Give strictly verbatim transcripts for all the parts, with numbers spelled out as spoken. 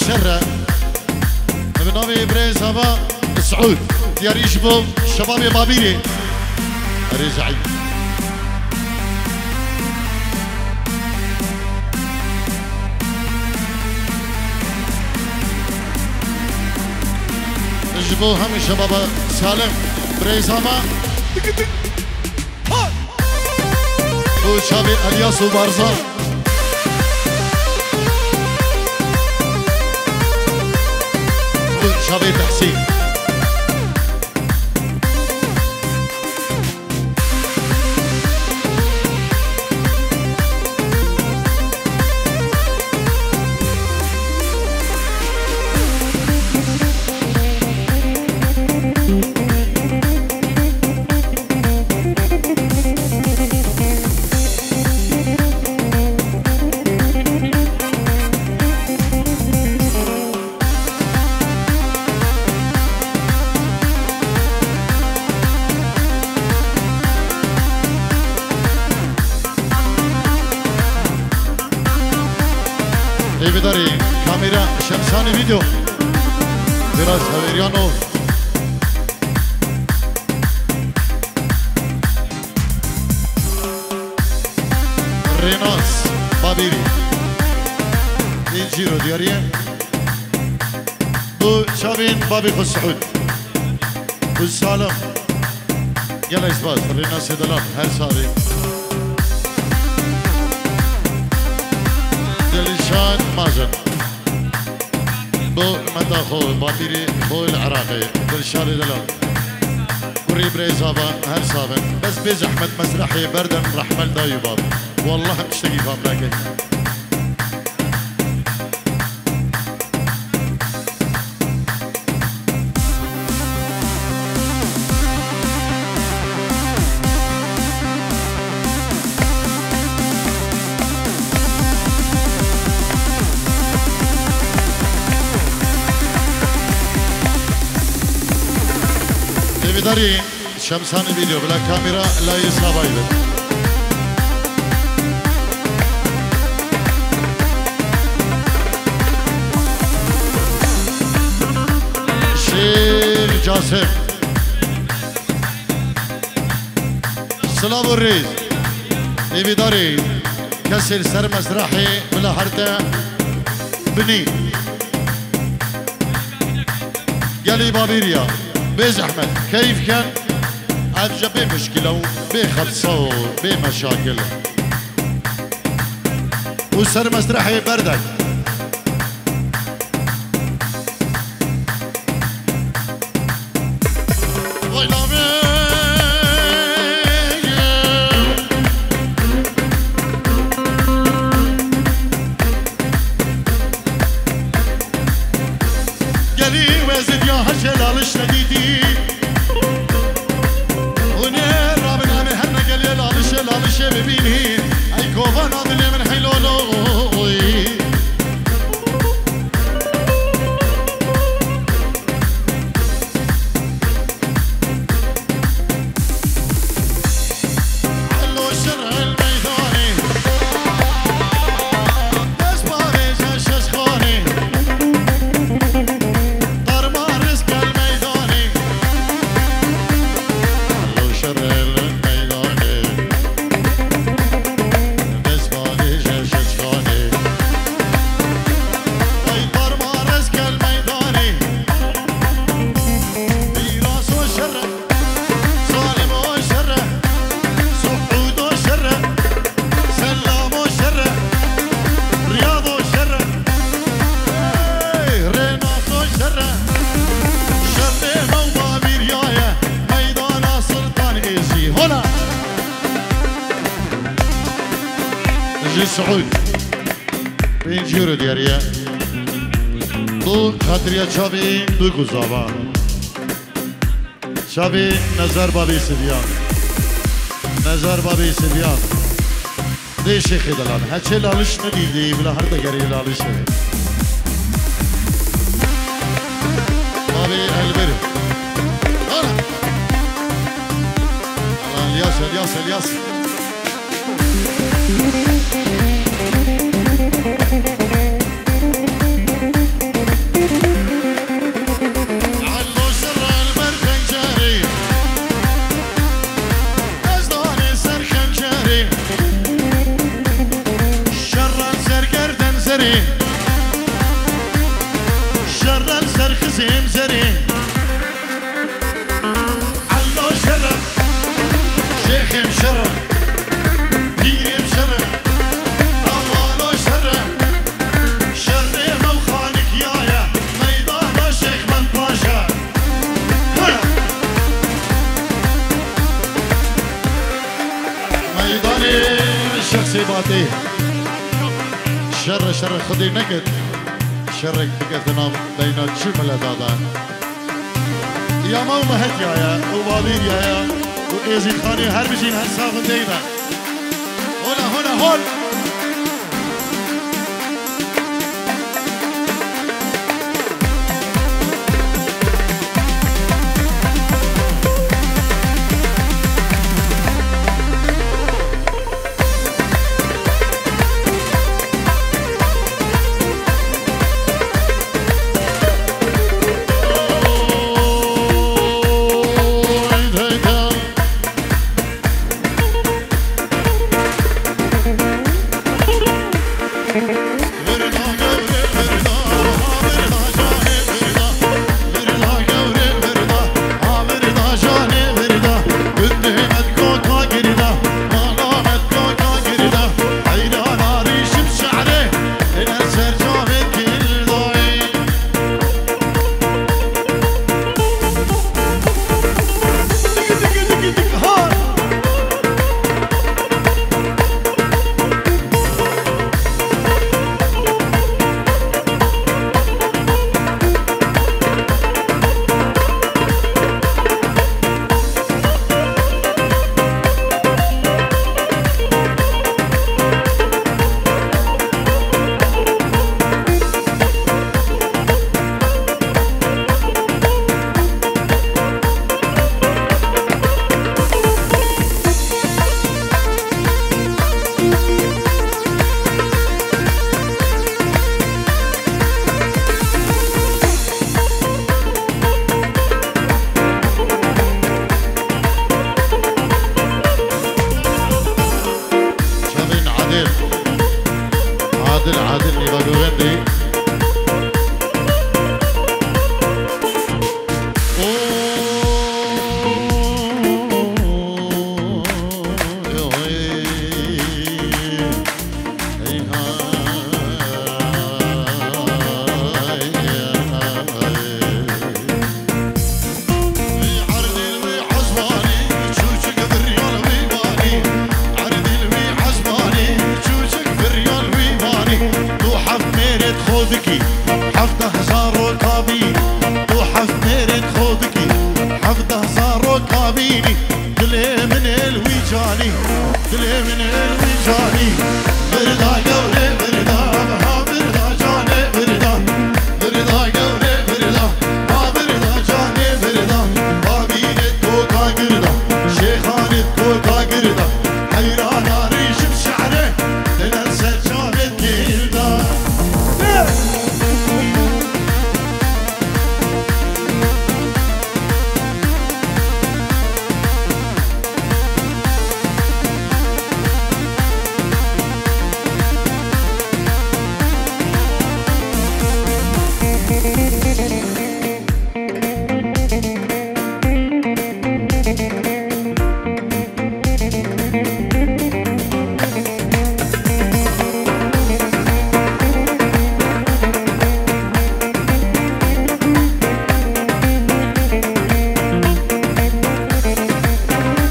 Şerre. Bi navê birêz Hava Siûd. Diyarî ji bo şebabê Babîrê. Erê Zeîd. Ji bo hemî şebaba Salim. Birêz Hava. Bo çavê Elyas û Barzan. Bo çavê Tehsîn. Hêvidarî kamera Şemsanî video. Biraz hevêriyano. Rênas Babîrî. Ê cîro diyarî ye. Bo çavên babê xwe Siûd û Salim. Gelek spas. Rênasê delal her sarê. Dilşad Mazen. Bo meta xwe, Babîrê xwe li Iraqê. Dilşadê delal. Kurê birêz Hava her sabin. Bes bê zehmet mesrehê berdin rehmel dayî bab. Wallah em tiştekî fam nake. Hêvidarî. Şemsanî video bila kamera layê savayî be. Şêx Casim. Silav û rêz. Hêvidarî kesê li ser mesrehê bila herte binî. Gelî Babîriya, bê zehmet, keyf ken, ev jî bê mişkile û bê xebsa û bê meşakil. Û ser mesrehê berdek. Vay navê. Gelî wezid ya her şey lalişte dîtî. Hûn ê rabin em ê her ne gelê lalişê, lalişê bibînî. Ey kovana dilê min heyloloy. Salim o şerre, Suud o şerre, Selam o şerre, Riyad o şerre, hey, Renas o şerre, şerrê mewda vîryaye, meydana Sultan Êzî. Hola! Ji Suud. Pêncî euro diyariye. Du Kadriye çavê du guzava. Çavê Nezar Babê Sivyan. Nezar Babê Sivyan. Dê şêxê delan. Heçê laliş nedî dê bila her degerê laliş e. Babê Elbir. Ana. Alan Elyas, Elyas, Elyas. Fatih. Şerre şerre Xwedê nekir. Şerrek bikete nav beyna çi mileta de. Ya me û me hetiyaye û Badîriyaye û Êzîdxanê her bijîn her sax û dey be. Hona, hona, hon. Çavên Adil. Adil, Adil, nîva govendê. Tu heft mêrê xwe dikî, hevdeh zarok kabî. Tu heft mêrê xwe dikî, hevdeh zarok kabînî. Dilê min ê li wî canî, dilê min ê li wî canî. Birda gewrê birda, ha birda canê birda. Birda gewrê birda, ha birda canê birda. Babînê koka girda, şêxanê koka girda. Heyrana rîşim şe'rê, denen ser çavê girda.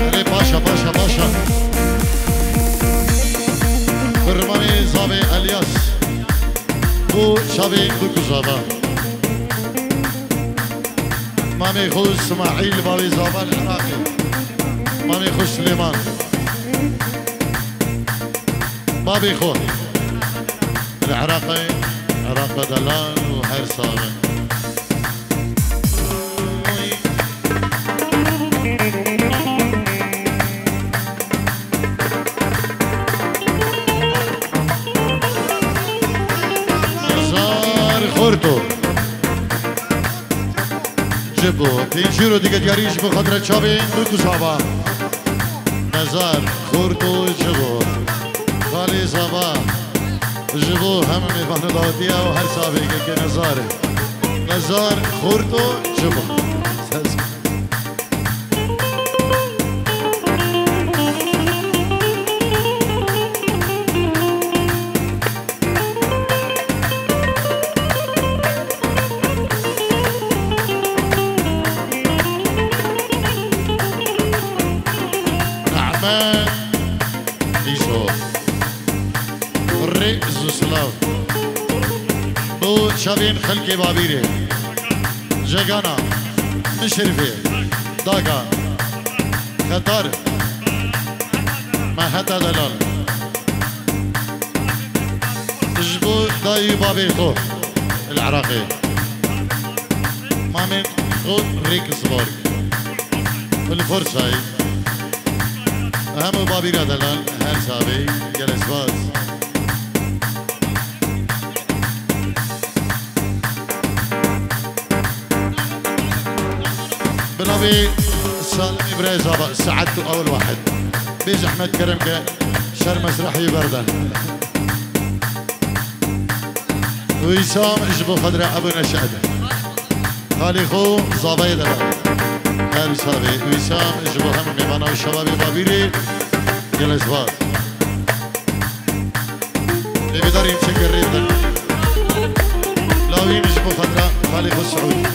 Erê, paşa, paşa, paşa. Kurmamê zavê Elyas. Bu çavê Kuku zava. Mamê xwe Smaîl, bavê zava li Iraqê. Mamê xwe Silêman. Babê xwe. Li Iraqê, Iraqa delal û her sax bin. Nezar Xorto. Cibo. Pêncî euro dîge diyarî ji bo xatirê çavê Kuku zava. Nezar Xorto Cibo. Xalê zava. Ji bo hemû mêvanê dawetiya û her savê kekê Nezar. Nezar Xorto Cibo. Nehme Dîso. Xelkê Babîrê, Cegana, Mişirfê, Daga, Xetar, Meheta Delal. Ji bo dayî û babê xwe li Iraqê. Mamên xwe Rêkisborg. Li Forsayê. Hemû Babîra Delal, her savê, gelek spas. Bi navê Salimê Birê Zava, saet tu ewil wahid. Bê zehmet kerem ke şer mesrehî berdan. Wîsam ji bo xwe dire Ebu Neşed. Xalê xwe zavayê de be. Her savê Wîsam ji bo hemû mêvana û şebabê Babîrê gelek spas. Lê bedarî çekerê de. Lawîn ji bo xatira xalê xwe Siûd.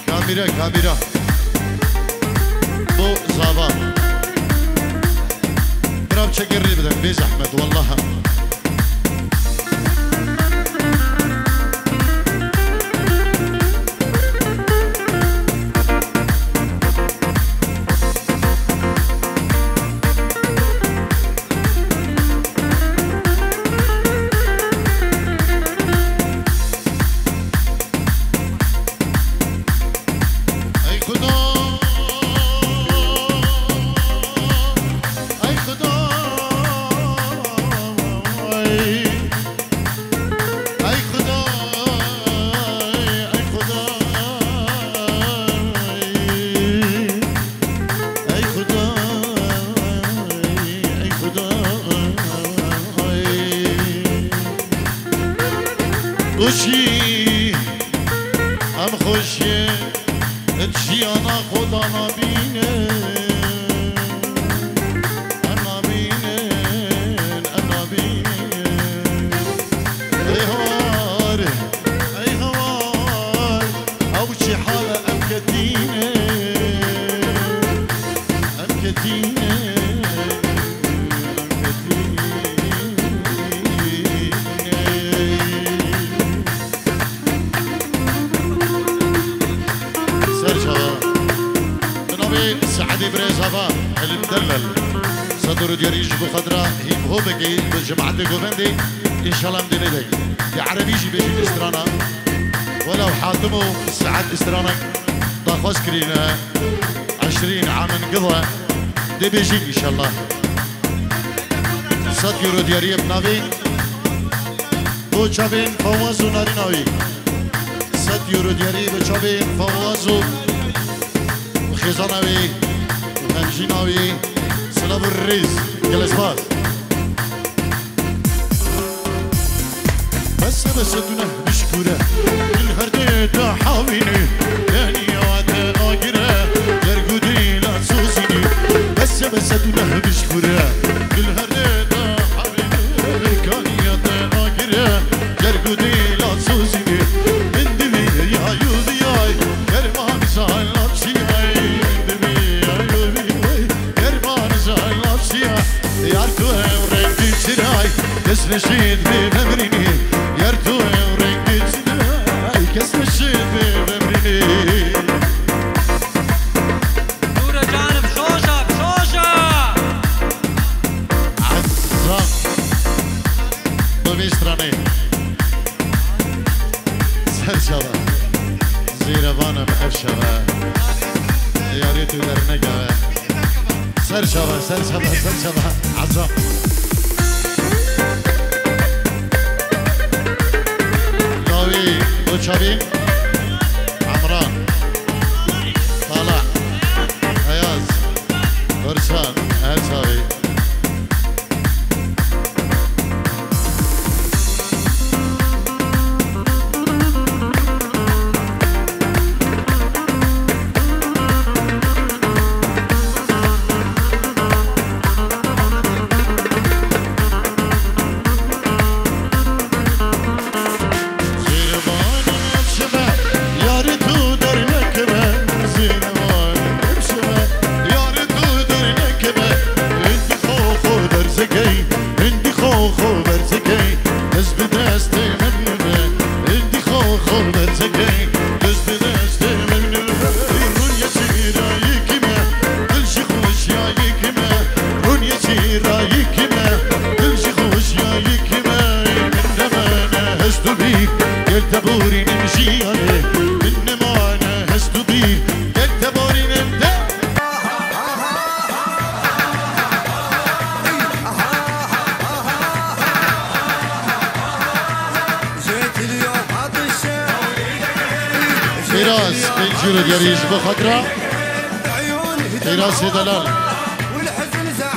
Kamîra, kamîra. Bo zava. Bira çekerê bide, bê zehmet, wallaha. Ey Xuda, ey Xuda, ey. Ey Xuda, ey Xuda, ey Xuda, ey Xuda, ey. Xweşî, em xweşî. Di jiyana xwe de nabînin, em nabînin, em nabînin. Ey hawar, ey hawar, ew çi hal e em ketînin, em ketînin, em ketînin. Ser çava. Bi navê Seedê Birêz Hava, Elî Delal. Sed û diyarî ji bo xwe dira hîm ho bikî bi cemaetê govendê, înşallah em dê lê bek. Ya erebî jî bêjî strana. Welew Hatim û Seed stranek daxwaz kirîne, eşrîn amin gida. Dê bêjî înşallah. Sed euro diyariyê bi navê bo çavên Fawaz û Narîna wî. Sed euro diyarî bo çavên Fawaz û xêzana wî û hemjîna wî. Silav û rêz. Gelek spas. Bese bese tu neh bişkure, dil her dê te hawînî, deniya te agire, derg û dîla sozînî. Bese bese tu neh bişkure, dil her dê te hawînî, kaniya te agire, derg û dîla sozînî. Min divî ya yû viyay, derman zayla çiyay. Min divî ya yû viyay, derman zayla çiyay. Yar tu ew rengî çiray, kes neşîd bê vemrînî. Yar tu ew rengî çiray, kes neşîd bê vemrînî. Nûre canim, şoja, şoja! Ezza. Bi vî stranê. Ser çava. Zêrevanim ev şeva. Yarê tu dernekeve. Ser çava, ser çava, ser çava. Azam. Dawî, do çavî. Emran. Tala. Eyaz. Birsan. Her çavî. Borînim jiyanê, min nimane hest û bîr, gel te borînim de. Pîraz, pêncî euro diyarî ji bo xatir e. Pîraz Sêdelal.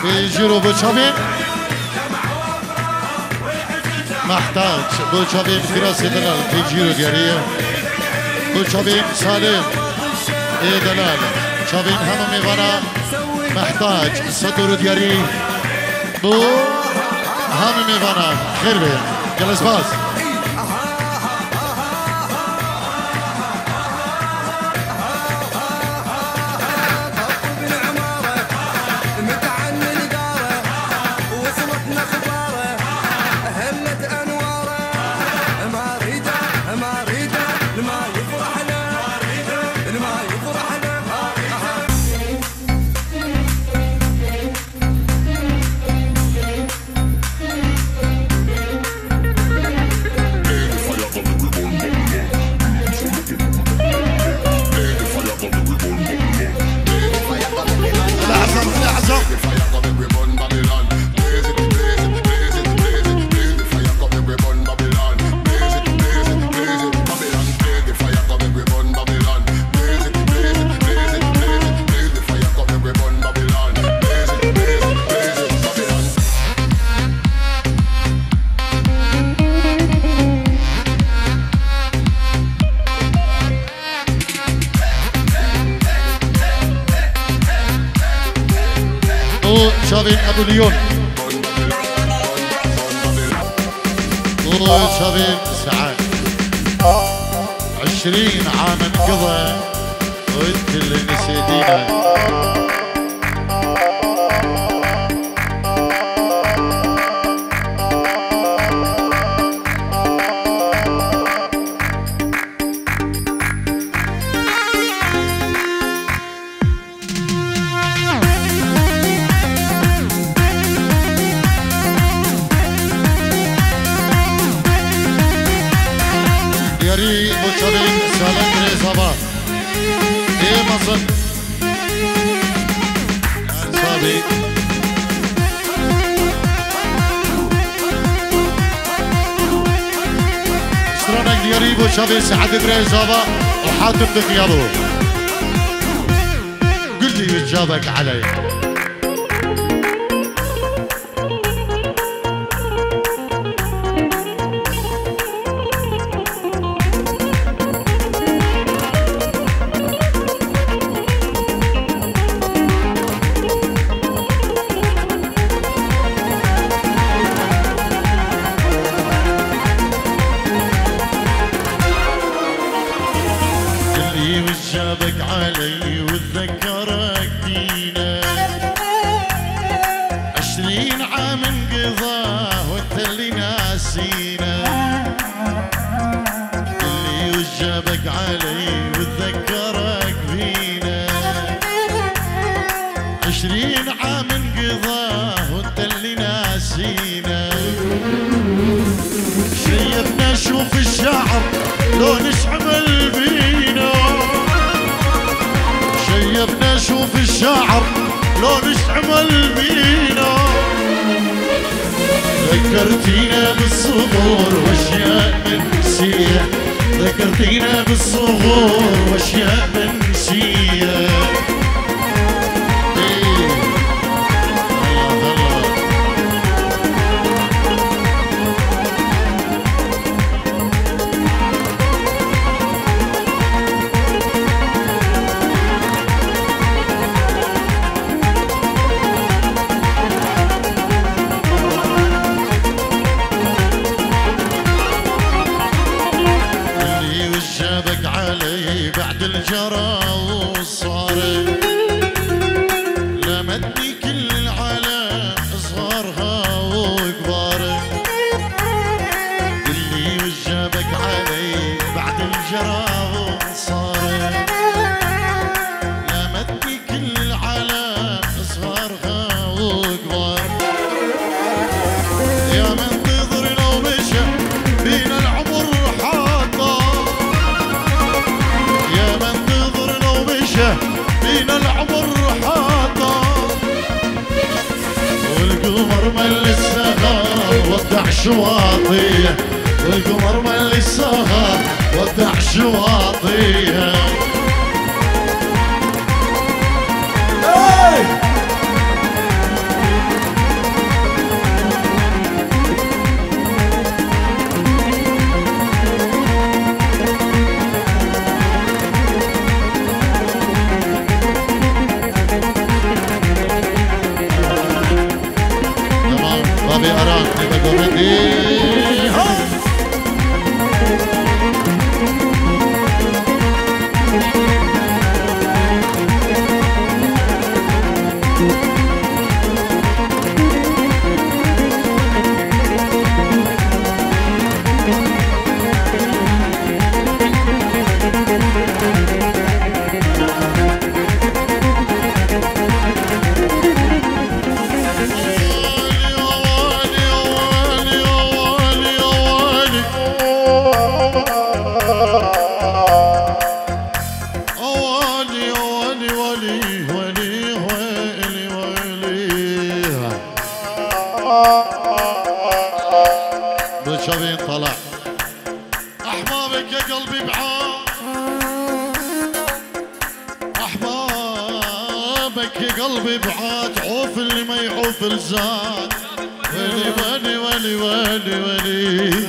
Pêncî euro bo çavên. Mehtac, bo çavên Pîrasê Delal, pêncî euro diyarî ye. Bo çavên Salim ê Delal, çavên hemû mêvana Mehtac, sed euro diyarî. Bo hemû mêvana, xêr be. Gelek spas. û çavên Ebû Lîyon. û çavên Se'ed. Eşrîn amin giza û tilin sêdîne. Diyarî bo çavên Salendrê Zava. Ê mezin. Ersabî. Stranek diyarî bo çavê Se'edê Birê Zava û Hatim Diqiyabo. Gulî û Cabek Eley. Gulî û Cabek Eley û Zekarek dîne. Eşrîn amin giza û telî nasîne. Gulî û Cabek Eley û Zekarek dîne. Eşrîn amin giza û telî nasîne. شيبنا شوف الشعر لون شعمل بينا. شيبنا شوف الشعر لون شعمل بينا. ذكرتينا بالصغور واشياء منسية. ذكرتينا بالصغور واشياء منسية. إيه. الله، الله. اللي وجابك علي بعد الجرى وصار. لمتني كل العالم، صغارها وكبارها. قلي وش جابك علي بعد الجرى وصار. لمتني كل العالم، صغارها وكبارها. يا من تضرنا ومشى بينا العمر حتى شواطية، والقمر ملي السهر ودع شواطية. إيه! Tamam, Bobby Aran, Nîme Govendî. Ha! بشوين طلع. أحبابك يا قلبي بعاد، أحبابك يا قلبي بعاد، عوف اللي ما يعوف الزاد. ويلي، ويلي، ويلي، ويلي، ويلي.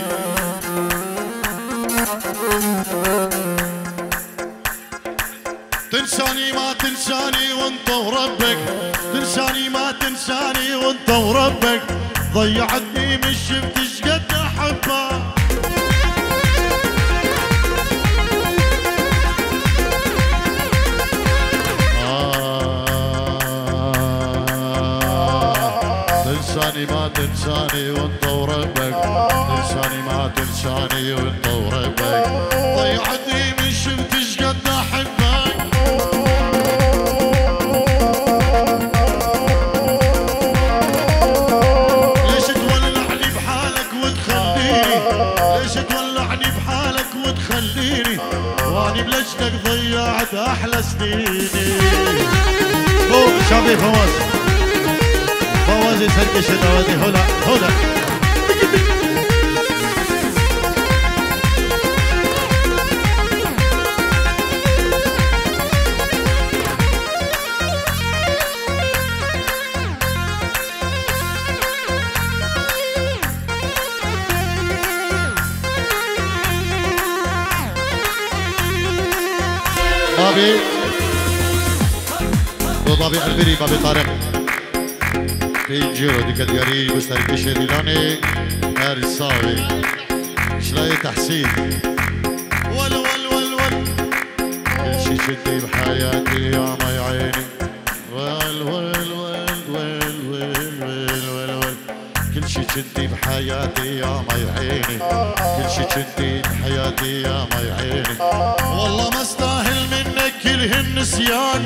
تنساني ما تنساني وانت وربك، تنساني ما تنساني وانت وربك، ضيعتني من شفت شقد احبك. آه، تنساني ما تنساني وانت وربك، تنساني ما تنساني وانت وربك، ضيعتني من شفت شقد احبك. ليش تولعني بحالك وتخليني؟ ليش تولعني بحالك وتخليني؟ واني بلجلك ضيعت احلى سنيني. فوق شافي فواز. فوازي سرقشة دوازي هولا هولا. بابي. بو بابي البري، بابي طارق. Pêncî ro dike diyarî bi serkişê Dîlanê Ersavê. Şilayê Tehsîn. Wel, wel, wel, wel. Kil şî çitî bi heyatî ya may eynî. Wel, wel, wel. Kil şî çitî bi heyatî ya may eynî. Kil şî çitî bi heyatî ya may eynî. Wallah mestahil minnekî. كل هالنسيان.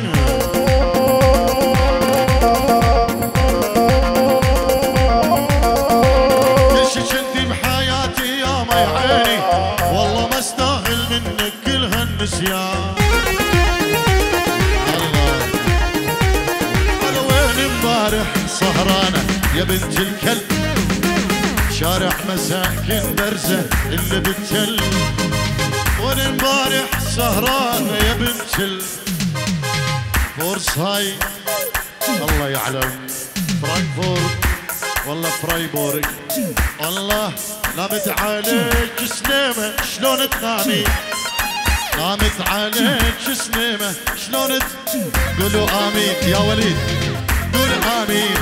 كل شي كنتي بحياتي يا مي عيني، والله ما استاهل منك كل هالنسيان. الله. أنا وين امبارح سهرانة يا بنت الكلب؟ شارع مساكن برزة اللي بالتل. وين امبارح سهرانة يا بنت ال- بورسهاي. الله يعلم. فرانكفورت. والله فرايبورغ. الله. نامت عليك سليمة، شلون تنامي؟ نامت عليك سليمة، شلون ت-، قولوا آمين يا وليد. قول آمين.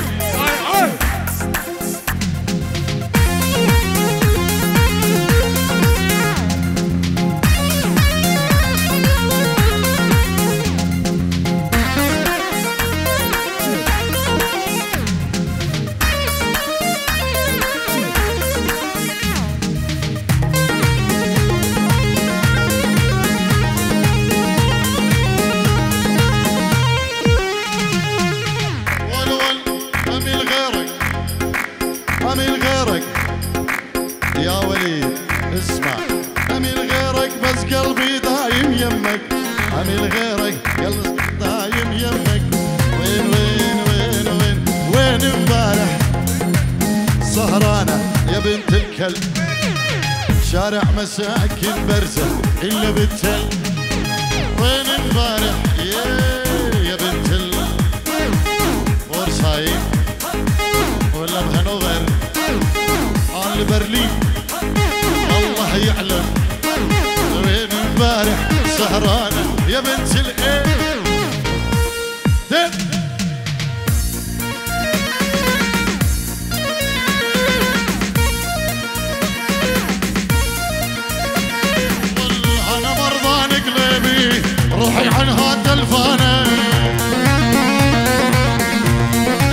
ولول، أمي الغيرك، أمي الغيرك. يا وليد، اسمع. أمي الغيرك بس قلبي دايم يمك. أمي الغيرك قلبي دايم يمك. وين، وين، وين، وين؟ وين امبارح سهرانة يا بنت تل. شارع مساكن برزة إلا بالتل. وين امبارح يا، يا بنت ال-، بورسعيد ولا بهانوفر؟ آه، لبرلين. الله يعلم. وين امبارح سهرانة يا بنت الايه؟ دق. والله أنا مرضان قلبي، روحي عنها تلفانة.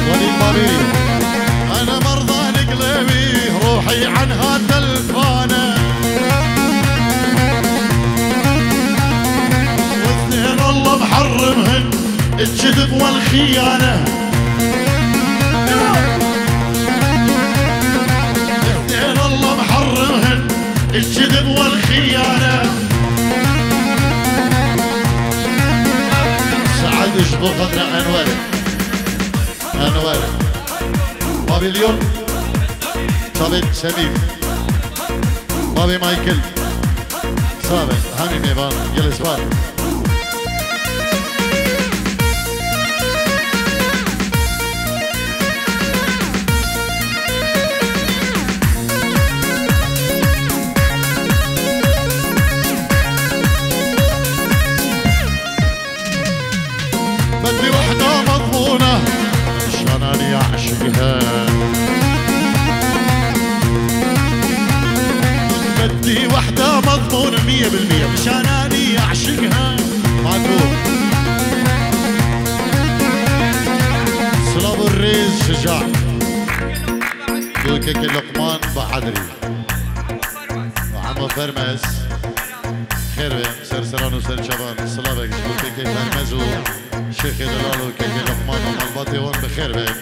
وليد بابي، أنا مرضان قلبي، روحي عنها تلفانة. واثنين الله محرمهن، الكذب والخيانة. اثنين الله محرمهن، الكذب والخيانة. سعد شبو خدنا أنور. أنور. بابي ليون. صابي سمير. بابي مايكل. صابي. هامي ميبان. جلس بار. بدي وحدة مضمونة، مشان أني أعشقها. بدي وحدة مضمونة مية بالمية، مشان أني أعشقها. ماكو. سلام الريز شجاع. دو كيكي لقمان بحضري. وعمو فرمس. خير بيم، سر سران وسر شبان. سلامك، دو كيكي فرمس و شيخي دلال و كيكي لقمان و مالباتي وان بخير بيم.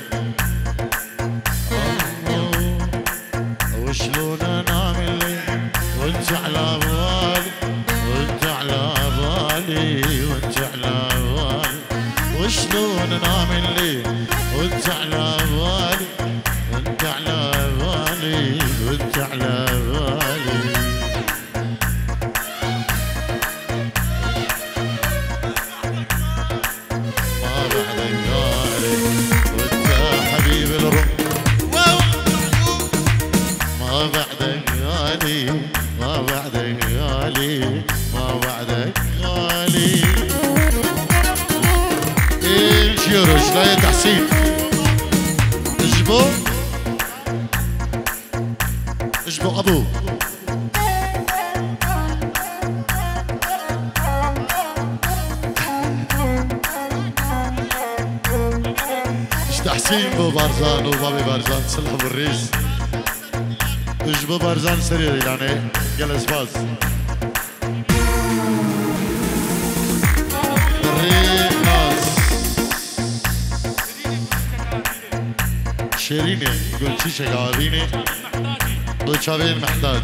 وشلون نعمل لي وانت على بالي، وانت على بالي، وانت على بالي. وشلون نعمل لي وانت على بالي، وانت على بالي، وانت على بالي. ما بعدك غالي، وانت حبيب الروح. ما بعدك غالي، ما بعدك غالي، ما بعدك غالي. ايه، شيرو، شلاية تحسين. اجبو. اجبو ابو. اش تحسين بو بارزان وبابي بارزان، سلام الريس. اجبو بارزان سرير يعني، جلس باز. الريس. شيريني، قول شيشة قاعديني. قول شابين محتاج.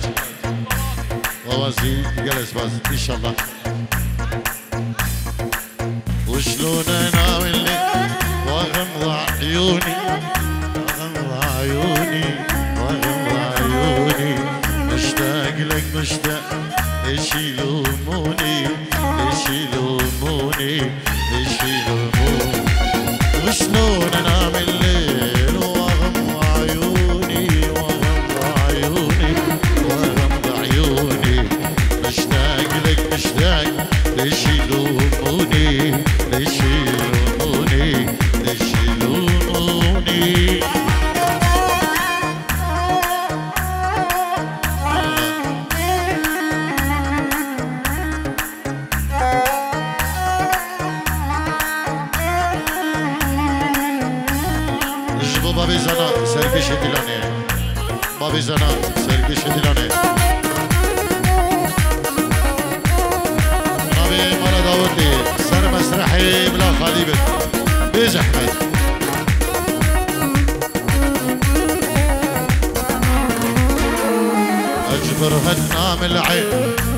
ووازي، جلس باز، إن شاء الله. وشلون اناوي اللي واغمض عيوني، واغمض عيوني، واغمض عيوني، مشتاق لك مشتاق، ليش يلوموني، ليش يلوموني، ليش يلوموني؟ وشلون انام الليل واغمض عيوني، واغمض عيوني، واغمض عيوني، مشتاق لك مشتاق، ليش يلوموني؟ ليش يلوموني؟ ليش يلوموني؟ Ji bo bavê Zana serkêşê Dîlanê. Bavê Zana serkêşê Dîlanê. Navê Mala Dawitê ser mesrehê bila xalî bit. Bê zehmet. أجبر هالنام العين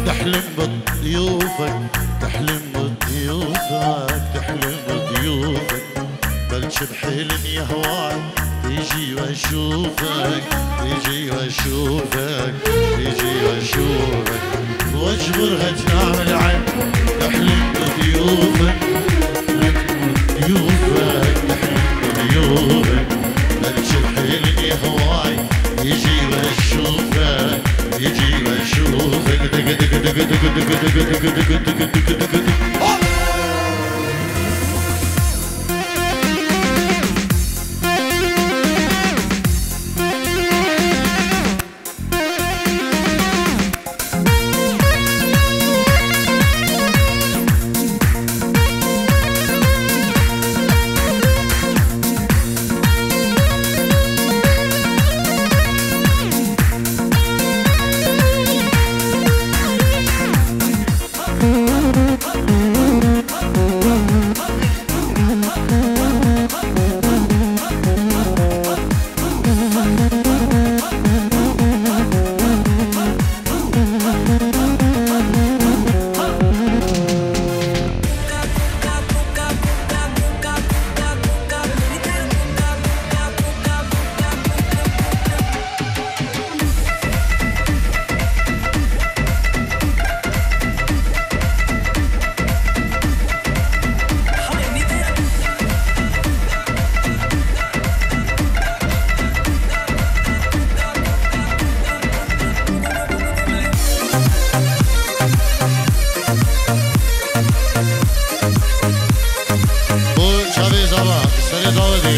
تحلم بضيوفك، تحلم بضيوفك، تحلم بضيوفك. بلش بحلم يا هواي يجي ويشوفك، يجي ويشوفك، يجي ويشوفك. واجبر هجنام العين، احلم بضيوفك، احلم بضيوفك، احلم بضيوفك. بلش الحلم هواي، يجي ويشوفك، يجي ويشوفك. دق، دق، دق. Bu Çavê Zava, serê dawê de.